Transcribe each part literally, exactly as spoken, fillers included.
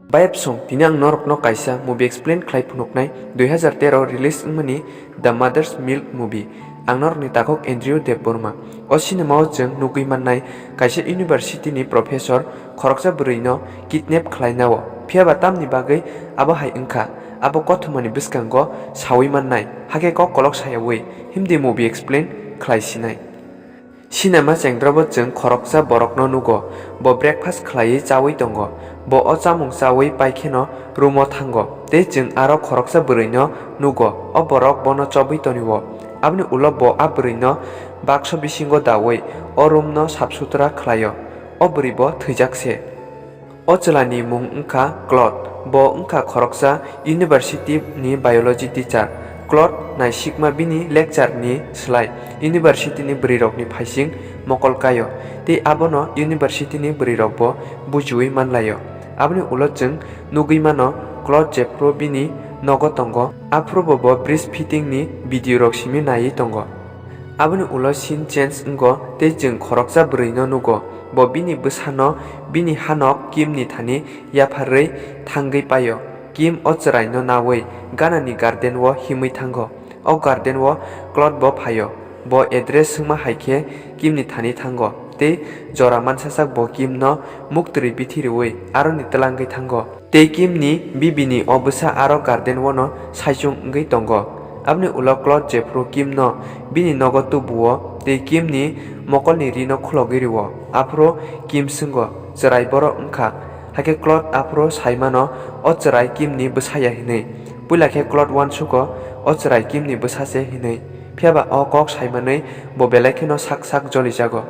Bayapsong, tini ang norokno kaisa movie explain khlai phunuknai, dui hazar tero release wngmani The Mother's Milk movie. Ang norokni takhuk Andrew Debbarma. O cinema o chwng nugwi mannai kaisa university ni professor khoroksa bwrwino kidnap khlainao. Phiyaba tamni bagwi abo hai wngkha, abo kothomani bwskango sawi mannai, hakhe kok kolok sayawi himdi movie explain khlai sinai. Cinema chengdrobo chwng khoroksa borokno nugo, bo breakfast khlaiwi chawi tongo. Bo o chamung chawi paikheno room-o thango, tei chwng aro khoroksa bwrwino nugo, o borok bono chobwi tonio. Aboni ulo bo a bwrwino bakso bisingo dawi o room-no sap sutra khlaio. O bwrwi bo thwijak se. O chwlani mung wngkha Claude, bo wngkha khoroksa university ni biology teacher. Claude naisikma bini lecture ni slai university ni bwrwirokni phaising mokol kaio, tei abono university ni bwrwirokbo bujiwi manlaio. Aboni ulo chwng nugwi mano Claude jephru bini nogo tongo, aphrubo bo breastfeeding ni video rok simi naiwi tongo. Aboni ulo scene change wngo tei chwng khoroksa bwrwino nugo. Bo bini bwsano bini hanok Kim ni thani yapharwi thangwi paio. Kim o chwraino nawi Ghana ni garden o himwi thango. O garden o Claude bo phaio. Bo address swngma hai khe Kim ni thani thango tei jora mansasak bo Kim no muktwrwi bithi rwui aroni twlangwi thango. Tei Kim ni bibi ni o bwsa aro garden o no saichung wngwi tongo. Aboni ulo Claude jephru Kim no bini nogo tubuo tei Kim ni mokol ni ri no khulogwi rwo. Aphuru Kim swngo, "Chwrai boro wngkha?" Hakhe Claude aphuru sai mano o chwrai Kim ni bwsa ya hinwi. Puila khe Claude uansugo o chwrai Kim ni bwsa se hinwi. Phiyaba o kok sai manwi bo belai kheno sak sak jolijago.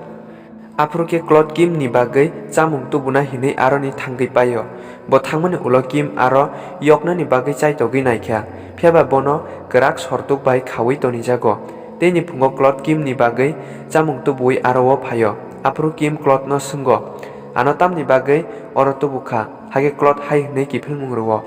Aphuru khe Claude Kim ni bagwi chamung tubuna hinwi aroni thangwi paio. Bo thangmani ulo Kim aro yoknani bagwi chaitogwi naikha, phiyaba bono kwrak sortuk bai khaui tonijago. Teini phungo Claude Kim ni bagwi chamung tubuwi aro o phaio. Aphuru Kim Claude no swngo, "Ano tamni bagwi oro tubukha?" Hakhe Claude hai hwnwi kiphilmung rwo.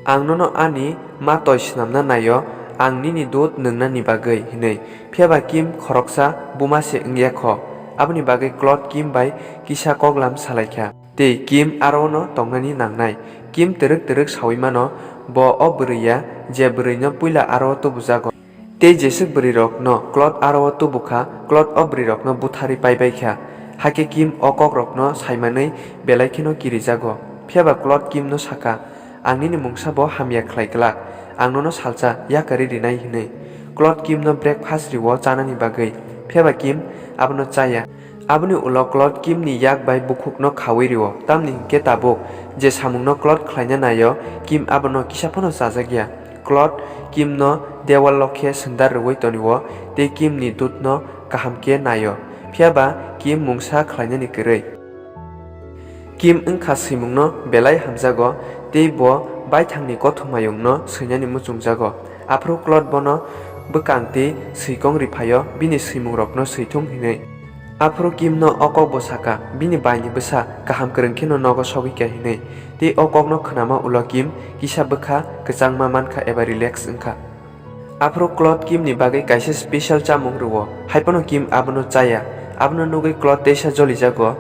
"Ang nono ani ma toi swnamna naio, ang nini dud nwngnani bagwi," hinwi. Phiyaba Kim khoroksa buma se wngya kho, aboni bagwi Claude Kim bai kisa koklam salaikha. Tei Kim aro-no tongnani nangnai. Kim twrwk twrwk saui mano, bo o bwrwi ya, je bwrwino puila aro-o tubujago. Tei jeswk bwrwirokno Claude aro-o tubukha, Claude o bwrwirokno butharwi paibaikha. Hakhe Kim o kokrokno saimanwi belai kheno kirijago. Phiyaba Claude Kimno sakha, "Ang nini mungsabo hamya khlai glak, ang nono salsa yakarwi rinai," hinwi. Claude Kimno breakfast rwo chanani bagwi, phiyaba Kim abono chaya. Aboni ulo Claude Kimni yak bai bukhukno khaui rwo, tamni hinkhe tabuk je samungno Claude khlaina naio, Kim abono kisa phano chajakya. Claude Kimno dewalo khe sundar rwui tonio tei Kimni dudno kaham khe naio, phiyaba Kim mungsa khlainani kwrwi. Kim wngkha swimungno belai hamjago tei bo baithangni kothomayungno swinani muchungjago. Aphuru Claude bono bwkang tei swikong riphaio, bini swimungrokno swithung hinwi. Aphuru Kimno o kokbo sakha, bini baini bwsa kaham kwrwng kheno nogo sogwikha hinwi. Tei o kokno khnama ulo Kim kisa bwkha kwchangma mankha eba relax wngkha. Aphuru Claude Kimni bagwi kaisa special chamung rwo, haiphano Kim abono chaya. Abono nugwi Claude teisa jolijago,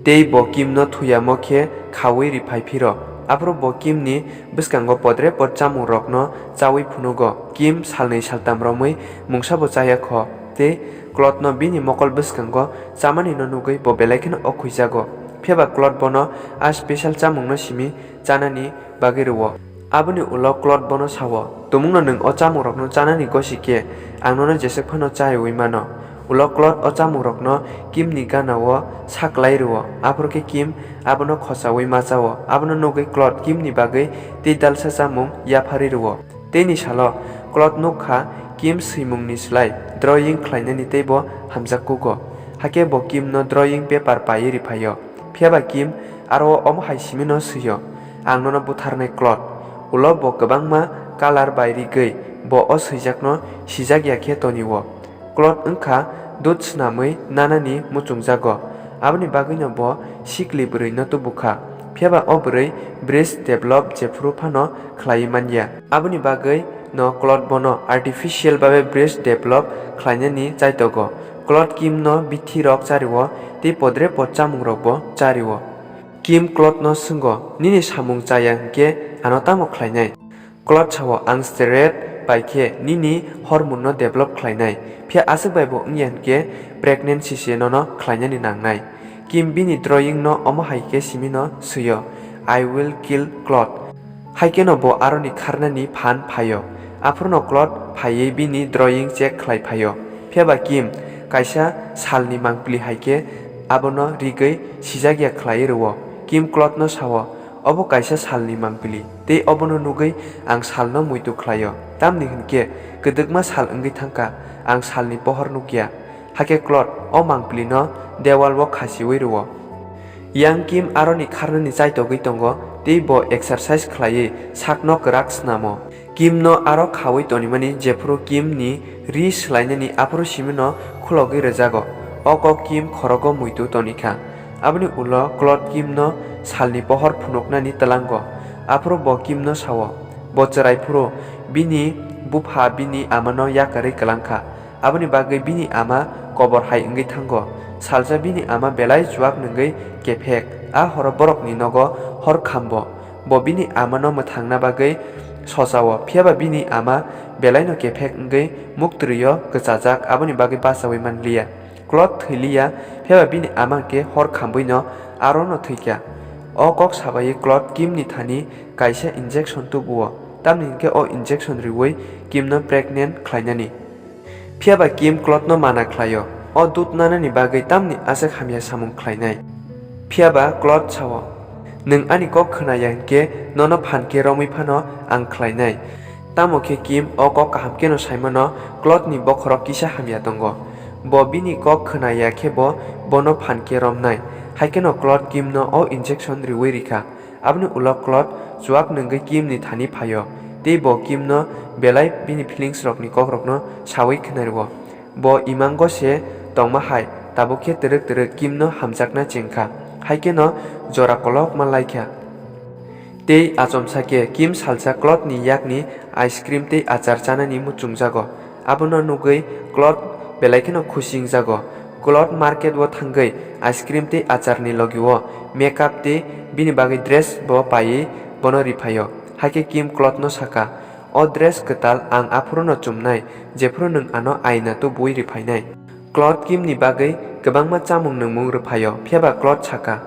tei bo Kimno thuyamo khe khaui riphai phiro. Aphuru bo Kimni bwskango podre pod chamungrokno chaui phunugo. Kim salnwi saltam romwi mungsabo chaya kho, tei Claude-no bini mokol bwskango chamanino nugwi bo belai kheno okhuijago. Phiyaba Claude bono a special chamungno simi chanani bagwi rwo. Aboni ulo Claude bono sao, "Tumungno nwng o chamungrokno chanani gosi khe ang nono jeswk phano chaiwi mano." Ulo Claude o chamungrokno Kimni gana-o saklai rwo, aphuru khe Kim abono khochaui ma chao. Abono nugwi Claude Kimni bagwi tei dalsa chamung yapharwi rwo. Teini salo Claude nukha Kim swimungni slai drawing khlainani teibo hamjak kugo. Hakhe bo Kimno drawing paper paiwi riphaio. Phiyaba Kim aro omo hai simino swio, "Ang nono butharnai Claude." Ulo bo kwbangma colour bai rigwi bo o swijakno sijak ya khe tonio. Claude wngkha dud swnamwi nanani muchungjago, aboni bagwino bo sikli bwrwino tubukha. Phiyaba o bwrwi breast develop jephuru phano khlaiwi manya. Aboni bagwi no Claude bono artificial babe breast develop khlainani chaitogo. Claude Kimno bithi rok chario tei podre pod chamungrokbo chario. Kim Claude no swngo, "Nini samung chaya hinkhe ano tamo khlainai?" Claude sao, "Ang steroid bai khe nini hormone no develop khlainai, phiya aswk bai bo wngya hinkhe pregnancy se nono khlainani nangnai." Kim bini drawing no omo hai khe simi no swio, "I will kill Claude." Hai kheno bo aroni kharnani phan phaio. Aphuru no Claude phaiwi bini drawing check khlai phaio. Phiya ba Kim kaisa salni mangpili hai khe abono rigwi sijak ya khlaiwi rwo. Kim Claude no sao, "Obo kaisa salni mangpili, tei obono nugwi ang salno muitu khlaio. Tamni hinkhe kwdwkma sal wngwi thangkha, ang salni pohor nukya." Hakhe Claude o mangpili no dewal o khasiwi rwo. Yang Kim aroni kharnani chaitogwi tongo, tei bo exercise khlaiwi sakno kwrak snamo. Kim no aro khawi tonimani jephuru Kim ni ri swlainani aphuru simi no khulogwi rwjago. O kok Kim khorogo muitu tonikha. Aboni ulo Claude Kim no salni pohor phunuknani twlango. Aphuru bo Kim no sao. Bo chwrai phuru bini bupha bini ama no yakarwi kwlangkha. Aboni bagwi bini ama kobor hai wngwi thango. Salsa bini ama belai chuak nwngwi kephek. A horo borokni nogo hor khambo. Bo bini amano mwthangna bagwi sochao, phiya ba bini ama belaino kephek wngwi muktrwio kwchajak, aboni bagwi bachaui man liya. Claude thwi liya, phiya ba bini ama khe hor khambwino arono thwikha. O kok sabai Claude Kimni thani kaisa injection tubuo, tamni hinkhe o injection riui Kimno pregnant khlainani. Phiya ba Kim Claude no mana khlaio, o dud nanani bagwi tamni aswk hamya samung khlainai. Phiya ba Claude sao, "Nwng ani kok khwnaya hinkhe nono phan khe romwi phano ang khlainai." Tamo khe Kim o kok kaham kheno saimano Claude ni bokhorok kisa hamya tongo. Bo bini kok khwnaya khe bo bono phan khe romnai. Hai kheno Claude Kim no o injection riui rikha. Aboni ulo Claude chuak nwngwi Kimni thani phaio, tei bo Kimno belai bini feelings rokni kokrokno saui khna rwo. Bo imango se tongma hai, tabuk khe twrwk twrwk Kimno hamjakna chengkha, hai kheno jora kolokma laikha. Tei achomsa khe Kim salsa Claude ni yakni ice cream tei achar chanani muchungjago. Abono nugwi Claude belai kheno khusi wngjago. Claude market o thangwi ice cream tei acharni logi o makeup tei bini bagwi dress bo paiwi bono riphaio. Hakhe Kim Claude no saka, "O dress kwtal ang aphuru no chumnai, jephuru nwng ano aina tubui riphainai." Claude Kim ni bagwi kwbangma chamung nwngmung rwphaio, phiya ba Claude saka,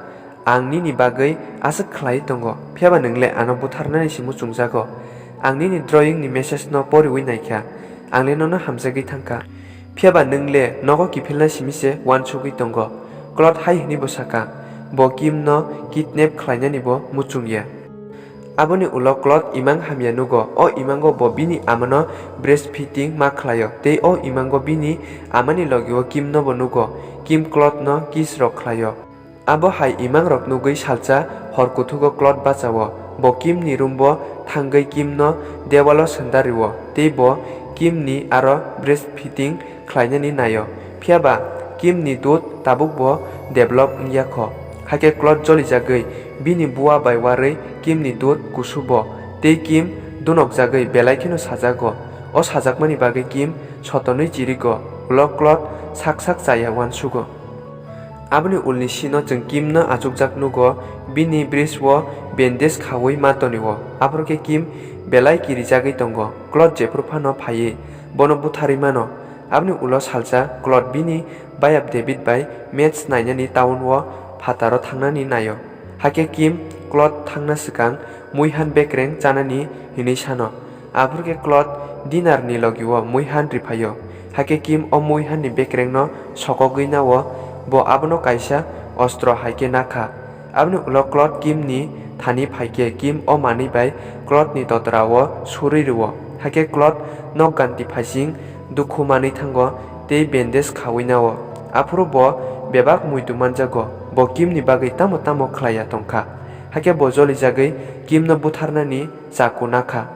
"Ang nini bagwi aswk khlai tongo, phiya ba nwng le ano butharnani se muchungjago. Ang nini drawing ni message no poriui naikha, ang le nono hamjagwi thangkha. Phiya ba nwng le nogo kiphilna simi se uansugwi tongo." Claude hai hwnwi bo saka, "Bo Kim no kidnap khlainani bo muchungya." Aboni ulo Claude imang hamya nugo, o imango bo bini amano breastfeeding ma khlaio, tei o imango bini amani logi o Kim no bo nugo, Kim Claude no kiss rok khlaio. Abo hai imang rok nugwi salsa hor kuthugo Claude bachao. Bo Kim ni room bo thangwi Kim no dewalo senda rwo, tei bo Kim ni aro breastfeeding khlainani naio. Phiya ba Kim ni dud tabuk bo develop wngya kho. Hakhe Claude jolijagwi bini bua bai warwi Kim ni dud kusubo, tei Kim dunokjagwi belai kheno sajago. O sajakmani bagwi Kim sotonwi chirigo, ulo Claude sak sak chaya uansugo. Aboni ulni sino chwng Kimno achukjak nugo, bini bris o bandage khaui ma tonio. Aphuru khe Kim belai kirijagwi tongo. Claude jephuru phano phaiwi bono butharwi mano. Aboni ulo salsa Claude bini bayap David bai match nainani town o phataro thangnani naio. Hakhe Kim Claude thangna swkang muihan bekreng chanani hinwi sano. Aphuru khe Claude dinner ni logi o muihan riphaio. Hakhe Kim o muihan ni bekreng no sokogwi nao, bo abono kaisa ostro hai khe nakha. Aboni ulo Claude Kim ni thani phaikhe Kim o manwi bai Claude ni totra o surwi rwo. Hakhe Claude nok ganti phaising dukhu manwi thango tei bandage khaui nao. Aphuru bo bebak muitu manjago. Bo Kim ni bagwi tamo tamo khlaiya tongkha. Hakhe bo jolijagwi Kim no butharnani chaku nakha.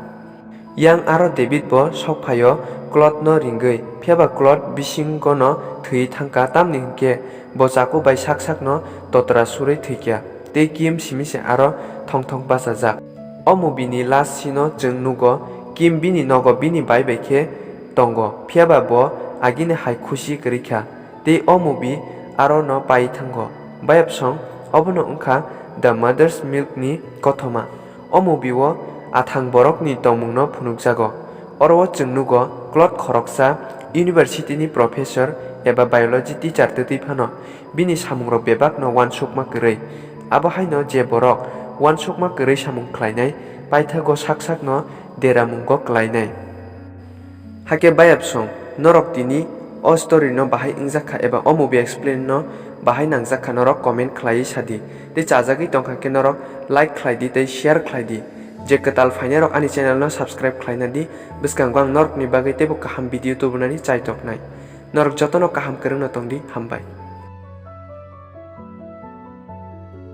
Yang aro David bo sok phaio Claude no ringwi, phiya ba Claude bisingo no thwi thangkha, tamni hinkhe bo chaku bai sak sak no totra surwi thwikha, tei Kim simi se aro thong thong bachajak. O movie ni last scene o chwng nugo, Kim bini nogo bini bai bai khe tongo, phiya ba bo agini hai khusi kwrwi kha. Tei o movie aro no pai thango. Bayapsong obono wngkha The Mother's Milk ni kothoma. O movie o athang borok ni tongmung no phunukjago. Oro o chwng nugo Claude khoroksa university ni professor eba biology teacher twtwi phano bini samung rok bebak no uansukma kwrwi. Abo haino je borok uansukma kwrwi samung khlainai paithago sak sak no deramungo klainai. Hakhe bayapsong, norok tini o story no bahai wngjak kha eba o movie explain no bahai nangjak kha, norok comment khlaiwi sadi. Tei chajagwi tongkha khe norok like khlai di tei share khlai di. Je kwtal phainai rok ani channel no subscribe khlaina di, bwskango ang norok ni bagwi teibo kaham video tubunani chaitoknai. Norok jotono kaham kwrwngno tong di, hambai.